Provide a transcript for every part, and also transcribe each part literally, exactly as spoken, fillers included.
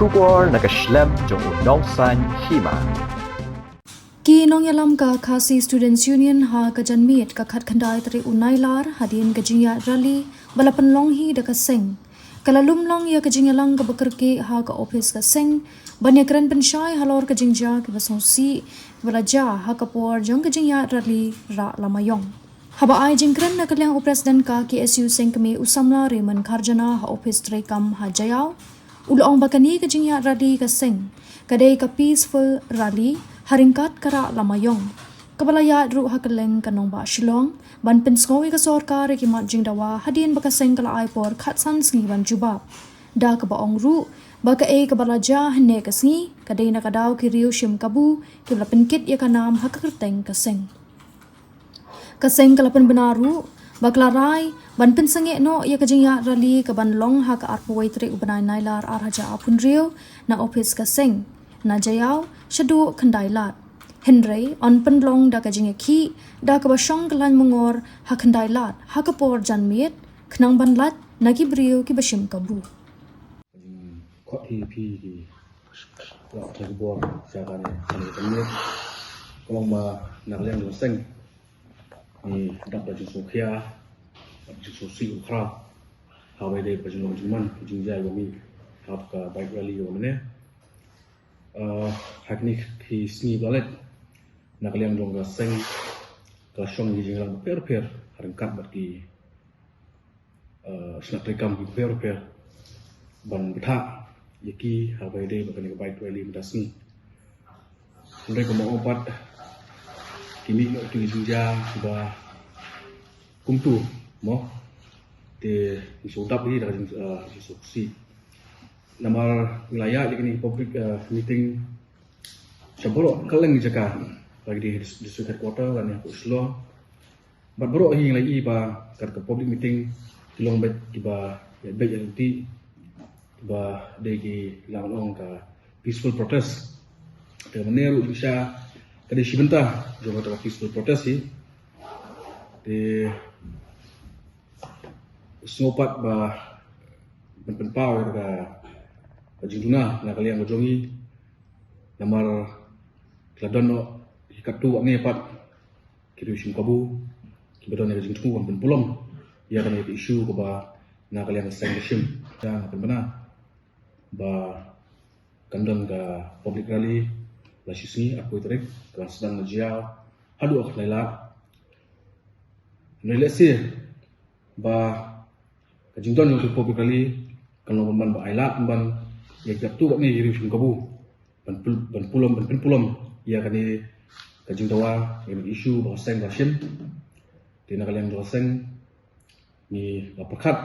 Khubor na ka shlem jong u nongsaiñ hima. Ki nongïalam ka Khasi Students Union ha ka janmiet ka khatkhyndai tarik u Nailar hadien ka jingïaid rally ba la pynlong hi da ka seng. Ka la lum lang ïa ka jingïalang kaba kyrkieh ha ka ophis ka seng ban ïakren pynshai halor ka jingjia kiba sngewsih kiba la jia ha ka por jong ka jingïaid rally Rah Lama Ïong. Haba ai jingkren na ka liang u President ka K S U Seng Kmie u samla Raymond Kharjana ha ophis treikam ha Jaïaw, u la ong ba kane ka jingïaid rally ka seng ka dei ka peaceful rally ha ryngkat ka Rah Lama Ïong, kaba la ïaid ruh ha kylleng ka nongbah Shillong ban pynsngew ïa ka sorkar ïa ki mat jingdawa hadien ba ka seng ka la ai por khatsan sngi ban jubab. Da kaba ong ruh ba kaei kaba la jia hynne ka sngi ka dei na ka daw ki riew shim kabu kiba la pynkit ïa ka nam ha ka kyrteng ka seng. Ka seng ka la pynbna ruh ba ka la rai ban pynsangeh noh ïa ka jingïaid rally kaban long ha ka arphew wei tarik u bnai Nailar ar hajar arphew hynriew na ophis ka seng na Jaïaw shaduh khyndai lad. Hynrei yn pynlong da ka jingïakhih da kaba shong ka lain myngor ha khyndai lad ha ka por janmiet khnang ban lait na ki briew kiba shim kabu. Khot hi phi ki lok thai bor sha kane kane kane. Ka long ba na ka liang jong seng ngi dap da jingsngewkhia, da jingsngewsih u khraw. Hawei dei ba jinglong jingman jingjia ba ngi hap ka bike rally ba mane. Eh, ha kine ki sngi ba la leit na ka liang jong ka seng ka la shong ki jingïalang bapher bapher ha ryngkat bad ki eh, shnat treikam ki bapher bapher ban bthah ïa ki haba ïadei bad kane ka bike rally mynta sngi. Hynrei kumba ong pat ki mih noh ki jingjia kiba kumtu mo. Te ngi shu dap hi da ka jing, eh, jingsngewsih. Namar ngi la ïaid ïa kane ka public, eh, meeting sha baroh kylleng jaka, lane dis-, district headquarter lane hapoh Shillong. Bad baroh hi ngi la ïohi ba kat ka public meeting ki long beit kiba ïa beit ïa lynti kiba dei ki la ong ka peaceful protest. Te mynne ruh jingshisha ka dei shi bynta jong kata ka peaceful protest hi. Te sngewpat ba ban pynpaw ïa ka, ka jingduna na ka liang ka jong ngi. Namar ki la don noh ki katto katne pat ki riew shim kabu kiba don ïa ka jingthmu ban pynpulom ïa kane ka issue kaba na ka liang ka seng ka shim. Te nga pynbna ba kan don ka public rally la shi sngi arphew tarik ka ban sdang na Jaïaw haduh ka Nailar. Ngi lehse ba ka jingdon jong ka public rally kan long ban ban ba ai lad ban ïa ki katto katne ki riew shim kabu ban pul-, ban pulom, ban pynpulom ïa kane ka jingdawa, ïa kane ka issue ba ka seng ka shim. Te na ka liang jong ka seng ngi la pyrkhat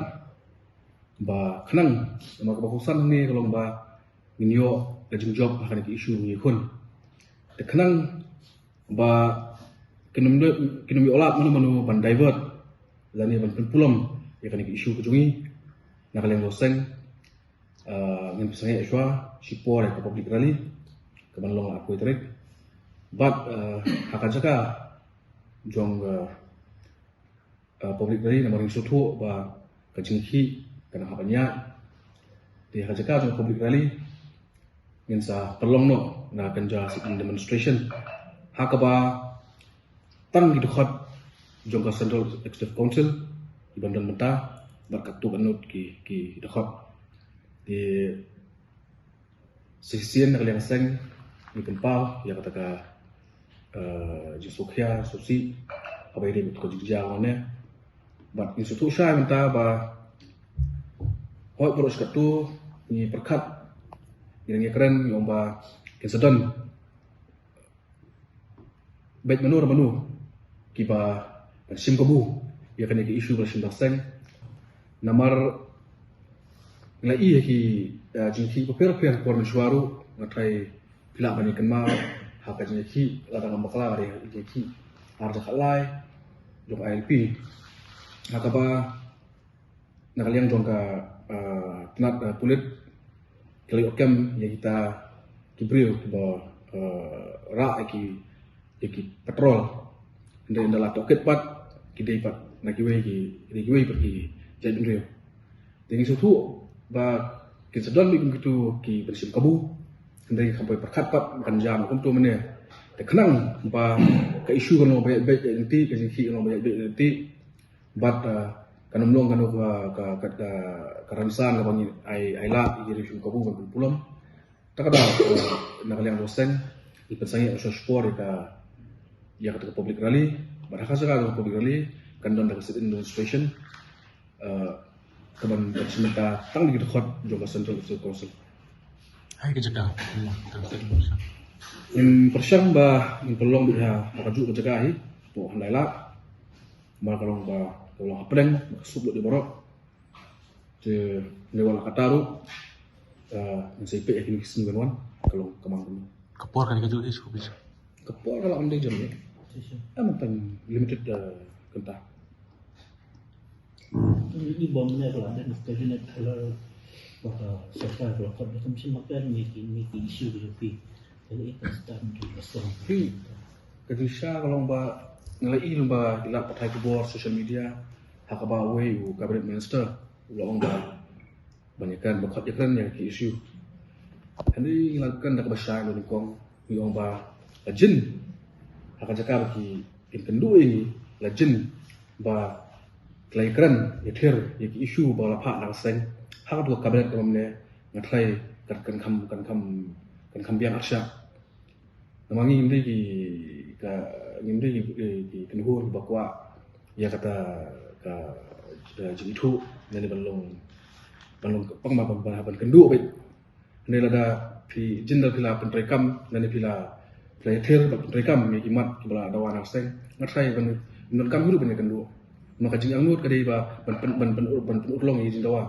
ba khnang, namar kaba kongsan hangne ka long ba ngin ïoh ka jingjop ha kane ka issue ngi khun. Te khnang ba kin ym, kin ym ïoh lad mano mano ban divert lane ban pynpulom ïa kane ka issue ka jong ngi na ka liang ka seng. Ah, ngin pynsangeh shuwa shipor ïa ka public rally kaban long arphew tarik. Bad, ah, ha ka jaka jong, ah, ah, public rally namar ngi sngewthuh ba ka jingïakhih kan hap ban ïaid. Te ha ka jaka jong public rally ngin sa pynlong noh na ka jaka sit-in demonstration ha kaba tang ki dkhot jong ka Central Executive Council kiban don mynta bad katto katne ki, ki dkhot. Te shisien na ka liang seng ngi pynpaw ïa kata ka, eh, jingsngewkhia sngewsih haba ïadei bad ka jingjia hangne. Bad ngi sngewthuh shai mynta ba hooid baroh shi katto ngi pyrkhat, ngi nang ïakren ngi ong ba kin sa don beit mano re mano kiba ban shim kabu ïa kane ka issue ba la shim da ka seng. Namar ngi la ïohi ïa ki, eh, jingïakhih bapher bapher por mynshuwa ruh, nga tharai phi lah ban ïakynmaw ha ka jingïakhih lada ngam bakla ka dei jingïakhih ar hajar khatlai jong ka I L P ha kaba na ka liang jong ka, ah, tnat, ah, pulit ki la ïoh kem ïa kita ki briew kiba, ah, rah ïa ki, ïa ki patrol. Hynrei ynda la tohkit pat ki dei pat na kiwei ki, ki dei kiwei pat ki jaitbynriew. Te ngi sngewthuh ba Kin sa don beit kum kitu ki ban shim kabu. Hynrei kham poi pyrkhat pat kan jam kumtu mynne. Te khnang ba ka issue kan long ba ïaid beit ïaid lynti, ka jingkhih kan long ba ïaid beit ïaid lynti. Bad, ah, kan ym long kano ka, ka, ka, ka, ka rynsan kaba ngi ai, ai lad ïa ki riew shim kabu ban pynpulom. Ta ka daw, ah, na ka liang jong ka seng, ngi pynsangeh shuwa shuwa ïa ka, ïa kata ka public rally. Bad ha ka jaka jong ka public rally kan don da ka sit-in demonstration. Ah, kaban, ban shim bynta tang da ki dkhot jong ka Central Officer Council. Hai ka jaka. Ngin pyrshang ba ngin pynlong beit ha, ha kajuh ka jaka hi. Hapoh Hyndai Lad. Namar ka long ba, ka long hapdeng, ba ka suk lut ïa baroh. Te, ne wala kata ruh, ah, ngin sa ïa peit ïa kine ki sngi ban wan, ka long ka mang kumne. Ka por kane ka juh hi shuh beit. Ka por ka lah ban dei jam ne. Em tang limited, ah, kynta. Ini bom ne ka lah dei ka unit color baka safar ka lah kot da kam shin makan ni ki, ni ki issue ki pi. Ka lah ita start ni ki start. Hi. Ka jingshisha ka long ba nga la i long ba ki lad pathai khubor social media ha kaba uwei u cabinet minister u la ong ba ban ïakren, ba khot ïakren ïa ki issue. Hynrei ngi la kren da kaba shai ba nyngkong, ngi ong ba la jin ha ka jaka ba ki, kin kynduh ïa ngi, la jin ba ki la ïakren ïathir ïa ki issue ba la phah na ka seng. Ha katu ka cabinet kaba mynne nga tharai kan, kan kham, kan kham, kan kham biang arshah. Namar ngim dei ki, ka, ngim dei ki, ki, ki kynhun kiba kwah ïa kata ka, ka jingithuh, lane ban long, ban long pang ba ban, ban, ban kynduh beit. Hynrei lada phi jin da phi la pyntreikam, lane phi la, phi la ïathir bad pyntreikam ïa ki mat kiba la dawa na ka seng, nga tharai ban, ban donkam hi ruh ban ïakynduh. Namar ka jingangnud ka dei ba ban pyn, ban pyn, ban pynurlong ïa ka jingdawa.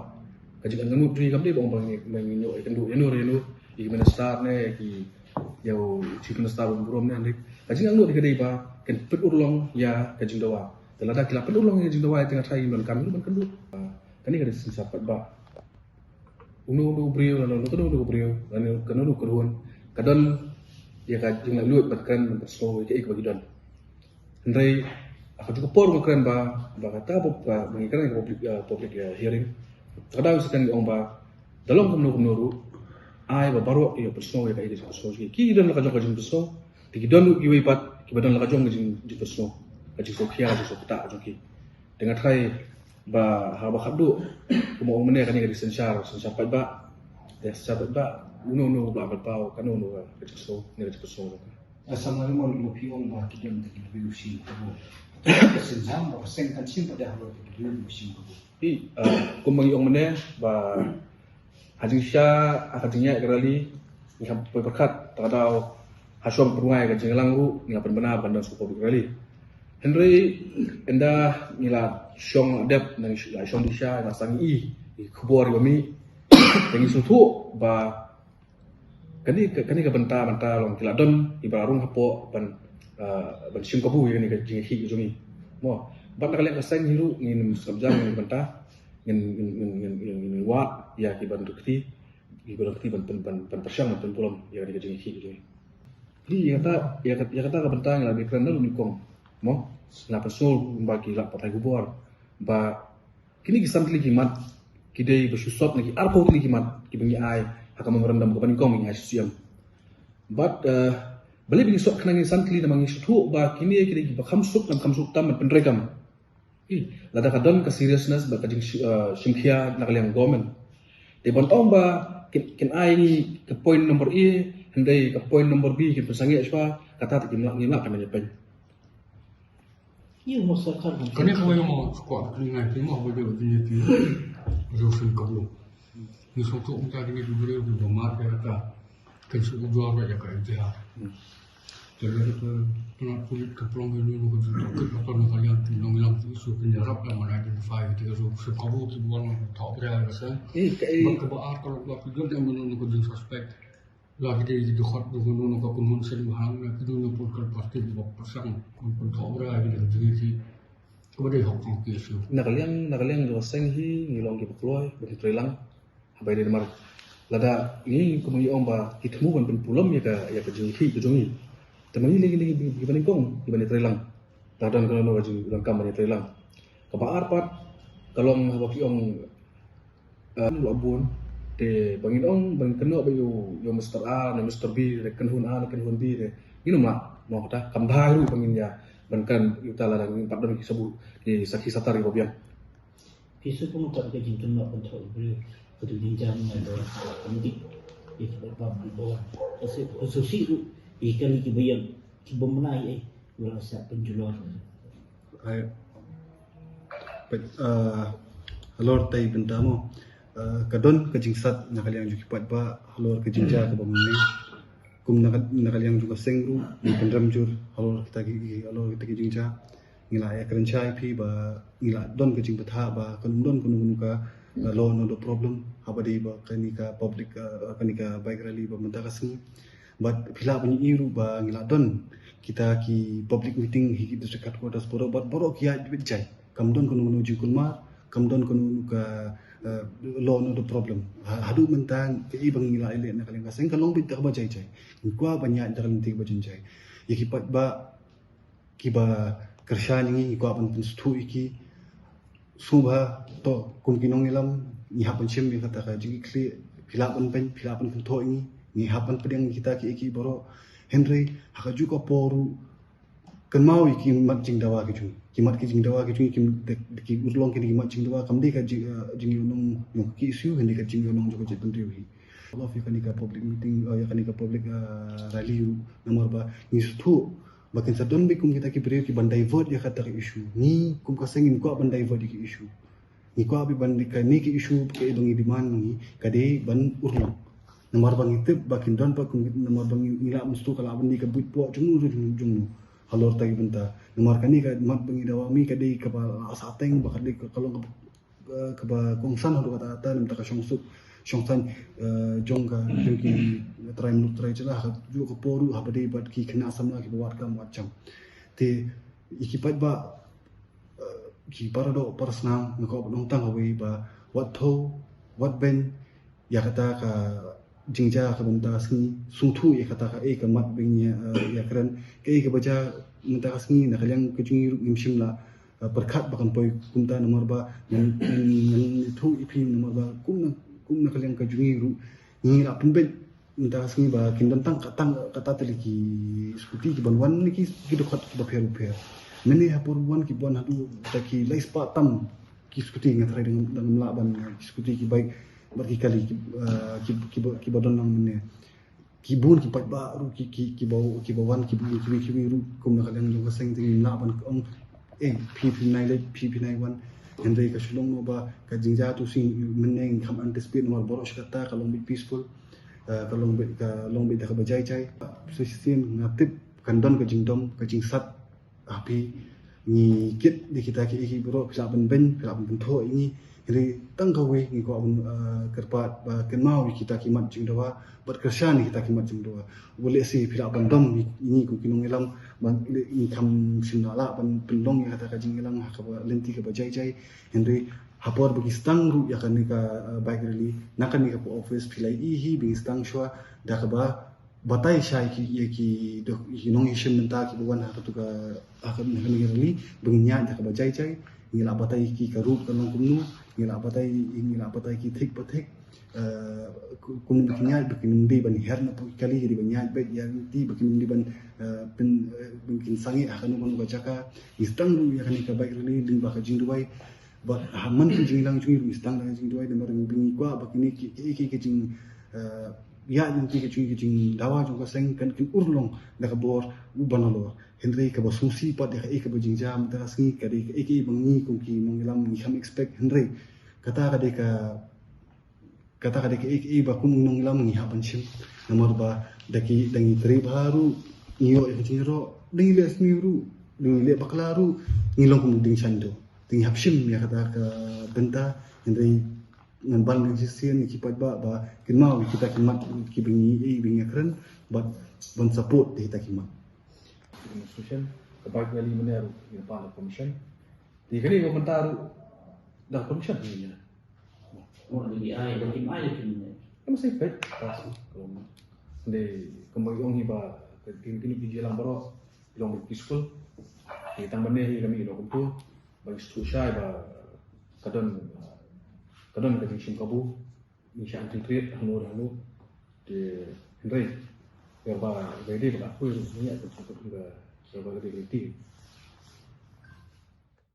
Ka jingangnud jong ngi kam dei ba ong ba ngi, ba ngin ïoh ïakynduh ïano ïano, ïa ki minister ne ïa ki, ïa u chief minister ba burom ne, hynrei ka jingangnud ka dei ba kin pynurlong ïa ka jingdawa. Te lada ki la pynurlong ïa ka jingdawa, te nga tharai ngin donkam hi ruh ban kynduh. Kane ka dei synshar paidbah. Uno uno u briew, lane uno uno u briew, lane kano kano ka kynhun ka don ïa ka jinglaitluid ban kren, ban pynsngew ïa kaei kaba ki don. Hynrei ha kajuh ka por nga kren ba, ba kata ba, ba ngi kren ka public, eh, public, eh, hearing. Ka dei sa kren ngi ong ba da long kumno kumno ruh, ai ba baroh ki ïoh pynsngew ïa kaei ka jingpynsngew jong ki. Ki don la ka jong ka jingpynsngew, te ki don ruh kiwei pat kiba don la ka jong ka jing, jingpynsngew, ka jingsngewkhia, ka jingsngewkta jong ki. Te nga tharai ba haba khatduh, kumba ong mynne, kane ka dei synshar, synshar paidbah. Te synshar paidbah, uno uno u lah ban paw kano kano ka jingsngew ne ka jingpynsngew jong ka. Ka samla mo, mo phi ong ba ki don da ki briew shim kabu. Ka synshar ba ka seng kan shim pat da halor ki briew shim kabu. Hi, ah, kumba ngi ong mynne ba ha jingshisha, ha ka jingïaid ka rally, ngi hap poi pyrkhat, ta ka daw ha shong pynwai ka jingïalang ruh ngi la pynbna ban don sha ka public rally. Hynrei ynda ngi la shong la dep, ngi la shong dih sha, ngi la sangeh ïa ki khubor kiba mih, te ngi sngewthuh ba kane ka, kane ka bynta, bynta long ki la don kiba la rung hapoh ban, ah, ban shim kabu ïa kane ka jingïakhih ka jong ngi. Mo, bad na ka liang ka seng hi ruh ngin sngap jam ïa kane ka bynta. Ngin, ngin, ngin, ngin, ngin, ngin wad ïa ki ban rung kti, ki ban rung kti ban, ban, ban, ban pyrshang ban pynpulom ïa kane ka jingïakhih ka jong ngi. Hi, ïa kata, ïa kata, ïa kata ka bynta ngi la dei kren na ruh nyngkong. Mo, nga pynsngew ba ki lad pathai khubor ba kine ki san tylli ki mat ki dei ba shu sot na ki arphew tylli ki mat kiba ngi ai ha ka memorandum kaba nyngkong ba ngi ai sha u C M. Bad, eh, balei ba ngi sot khnang ïa ki san tylli, namar ngi sngewthuh ba kine ki dei kiba kham suk, kham suk tam ban pyntreikam. Ih, lada ka don ka seriousness bad ka jing, eh, shimkhia na ka liang government, te ban ong ba kin, kin ai ngi ka point number A, hynrei ka point number B kin pynsangeh shuwa, kata te ngim lah, ngim lah ban ïapeiñ. Ïa, mo sorkar kan. Kane ka wei mo skwat kane ngai phi mo ba jong kine ki riew shim kabu. Ngi sngewthuh mynta kine ki briew kiba mad ïa kata kan shu ujor ïa ka I T F. Te lada ka tnat pulit ka pynlong ïa uno uno ka jingtohkit, ka pynlong ka liang ki nongïalam ki issue kin ïarap ïa man identify ïa ki riew shim kabu kiba wan thoh bria ïa ka seng. Ih, kaei. Bad kaba ar ka long ba ki don ïa uno uno ka jingsuspect. La ki dei ki dkhot jong kano kano ka kynhun seng bha, la ki dei na political party kiba pyrshang ban pynthoh bria ïa kane ka jingïakhih kaba dei hok jong ki issue. Na ka liang, na ka liang jong ka seng hi ngi long kiba kloi ban trei lang. Haba ïadei namar lada ngi, kumba ngi ong ba ki thmu ban pynpulom ïa ka, ïa ka jingïakhih ka jong ngi, te ma ngi lei lei kiba nyngkong kiban ïatrei lang. Lada don kano kano ka jingdonkam ban ïatrei lang. Kaba ar pat ka long haba ki ong, eh, la bun, Te ba ngin ong, ba ngin kynnoh ba ïa u, ïa u Mister A ne Mister B ne kynhun A ne kynhun B ne, ngin ym lah. Mo kata kam bha ruh ba ngin ïa ban kren ïa uta lada ngim pat don ki sabut, ki sakhi satar kiba biang. Phi sngewthuh pat ka jingkynnoh kynthoh ïa u briew, ka tu jingjia mynta ka wan ha la pyndik ïa ki paidbah, ki paidbah. Ka sngewthuh ruh ïa kane kiba ïeng, kiba mlai eh, ba la sah pynjulor. Hai. Peit, ah, halor tai bynta mo. Ah, ka don ka jingsat na ka liang jong ki paidbah halor ka jingjia kaba mynne. Kum na ka, na ka liang jong ka seng ruh ngi pynrem jur halor kita ki, halor kita ki jingjia. Ngi la ïakren shai phi ba ngi la don ka jingbthah ba kan don kano kano ka, ah, law and order problem haba dei ba kane ka public, ah, kane ka bike rally ba mynta ka sngi. Bad phi lah ban ïohi ruh ba ngi la don kita ki public meeting ha ki district headquarters baroh, bad baroh ki ïaid beit jai. Kam don kano kano jingkulmar, kam don kano kano ka, eh, law and order problem. Ha, haduh mynta kaei ba ngi la ïaleh na ka liang ka seng ka long beit da kaba jai jai. Ngi kwah ban ïaid da ka lynti kaba jai jai. Ïa ki paidbah kiba kyrshan ïa ngi, ngi kwah ban pynsngewthuh ïa ki. Sngewbha, to, kum ki nongïalam, ngi hap ban shim ïa kata ka jingkitkhlieh, phi lah ban beiñ, phi lah ban kynthoh ïa ngi, ngi hap ban pdiang ïa kita kiei kiei baroh. Hynrei ha kajuh ka por ruh, kynmaw ïa ki mat jingdawa ki jong ngi. Ki mat ki jingdawa ki jong ngi, ki, ki urlong kine ki mat jingdawa, kam dei ka jing, eh, jingïohnong jong ka K S U, hynrei ka jingïohnong jong ka jaitbynriew hi. Halor ïa kane ka public meeting, eh, ïa kane ka public, eh, rally ruh, namar ba ngi sngewthuh ba kin sa don beit kum kita ki briew ki ban divert ïa kata ka issue. Ngi kum ka seng ngim kwah ban divert ïa ka issue. Ngi kwah beit ban, kane ka issue kaei ba ngi demand ngi ka dei ban urlong. Namar ba ngi tip ba kin don pat kum, namar ba ngi, ngi lah mynsngew ka lah ban dei ka buit poh jong u jong u halor kata ka bynta. Namar kane ka mat ba ngi dawa mih ka dei kaba la sah teng, ba ka dei ka, ka long kaba eh, kaba kongsan haduh katta katta na ka bynta ka shongsuk shongsaiñ, eh, jong ka, jong ki trai muluk trai jylla, ha kajuh ka por ruh haba dei bad ki khynnah samla kiba wad kam wad jam. Te ïa ki paidbah, eh, ki para doh para snam, nga kwah ban ong tang kawei ba wat thew, wat beiñ ïa kata ka jingjia kaba mynta ka sngi, sngewthuh ïa kata kaei ka mat ba ngi, eh, ïakren, kaei kaba jia mynta ka sngi, na ka liang ka jong ngi ruh ngim shym la, eh, pyrkhat ba kan poi kumta, namar ba ngan, ngan, ngan ïathuh ïa phi namar ba kum na, kum na ka liang ka jong ngi ruh ngi la pynbeit mynta ka sngi ba kin don tang ka, tang kata tylli ki scooty ki ban wan na ki, ki dkhot kiba pher bapher. Mynne ha por wan ki ban haduh da ki lai spah tam ki scooty, nga tharai dang, dang lah ban, eh, ki scooty, ki bike bad ki kali ki, eh, ki, ki ba, ki ba don lang mynne. Ki bun ki paidbah ruh ki, ki, ki ba, ki ba wan, ki bun kiwei kiwei ruh kum na ka liang jong ka seng te ngim lah ban ong, eh, phi phi nai leit, phi phi nai wan. Hynrei ka shu long noh ba ka jingjia tu shisien mynne ngim kham anticipate namar baroh shi katta ka long beit peaceful, eh, ka long beit, ka long beit da kaba jai jai. Shisien nga tip kan don ka jingdom, ka jingsat ha phi. Ngi kit ïa kita kiei kiei baroh, phi lah ban beiñ, phi lah ban kynthoh ïa ngi. Hynrei tang kawei ngi kwah ban, eh, kyrpad ba kynmaw ïa kita ki mat jingdawa bad kyrshan ïa kita ki mat jingdawa. Wat lehse phi lah ban dom ïa ngi kum ki nongïalam, ban leh ngi kham shym la lah ban pynlong ïa kata ka jingïalang ha kaba lynti kaba jai jai. Hynrei ha por ba ngi sdang ruh ïa kane ka, eh, bike rally na kane ka office, phi la ïohi hi ba ngi sdang shuwa da kaba batai shai ki, ïa ki, doh, ki nongïashim bynta kiba wan ha katu ka, ha kane ka rally, ba ngin ïaid da kaba jai jai. Ngi la batai ki ka route ka long kumno, ngi la batai, ngi la batai ki thik pa thik. Eh, ku-, kumno ba kin ïaid, ba kin ym dei ban her na pdeng ki kali, ki dei ban ïaid beit ïa lynti, ba kin ym dei ban, eh, pyn, eh, ba kin sangeh ha kano kano ka jaka. Ngi sdang ruh ïa kane ka bike rally lyngba ka jingduwai. Bad ha man ka jingïalang jong ngi ruh ngi sdang da ka jingduwai, namar ba ngi kwah ba kine ki, ki, ki, ki jing, eh, ïaid lynti ka jong ngi, ka jingdawa jong ka seng kan, kan urlong da ka bor u ban nalor. Hynrei kaba sngewsih pat ïa kaei kaba jingjia mynta ka sngi ka dei kaei kaei ba ngi kum ki nongïalam ngi kham expect, hynrei kata ka dei ka, kata ka dei kaei kaei ba kum nongïalam ngi hap ban shim. Namar ba da ki, da ngi trei bha ruh ngi ïoh ïa ka jingïaroh, da ngi leh sniew ruh, da ngi leh bakla ruh ngi long kum u dieng shaiñdur. Te ngi hap shim ïa kata ka bynta. Hynrei ngan ban ïa shisien ïa ki paidbah ba kynmaw ïa kita ki mat kiba ngi, eh, ba ngi ïakren bad ban support ïa kita ki mat. Demonstration, ka bike rally mynne ruh ïa ka permission. Te kane ka mynta ruh da permission ïa. Oh, da ki ai, da kim ai, da kim ai. Ka mesti peit, pas. Dei, kumba ong hi ba, ka kin, kin, kin jingïalang baroh, long beit peaceful. Te tang mynne hi kami long kumtu, ba ngi sngewthuh shai ba ka don, ka don ka jingshim kabu. ngi shah jingkriat hangno hangno. Te hynrei kaba ïadei bad la poi ngi ïa ka, kaba ka dei ka lynti.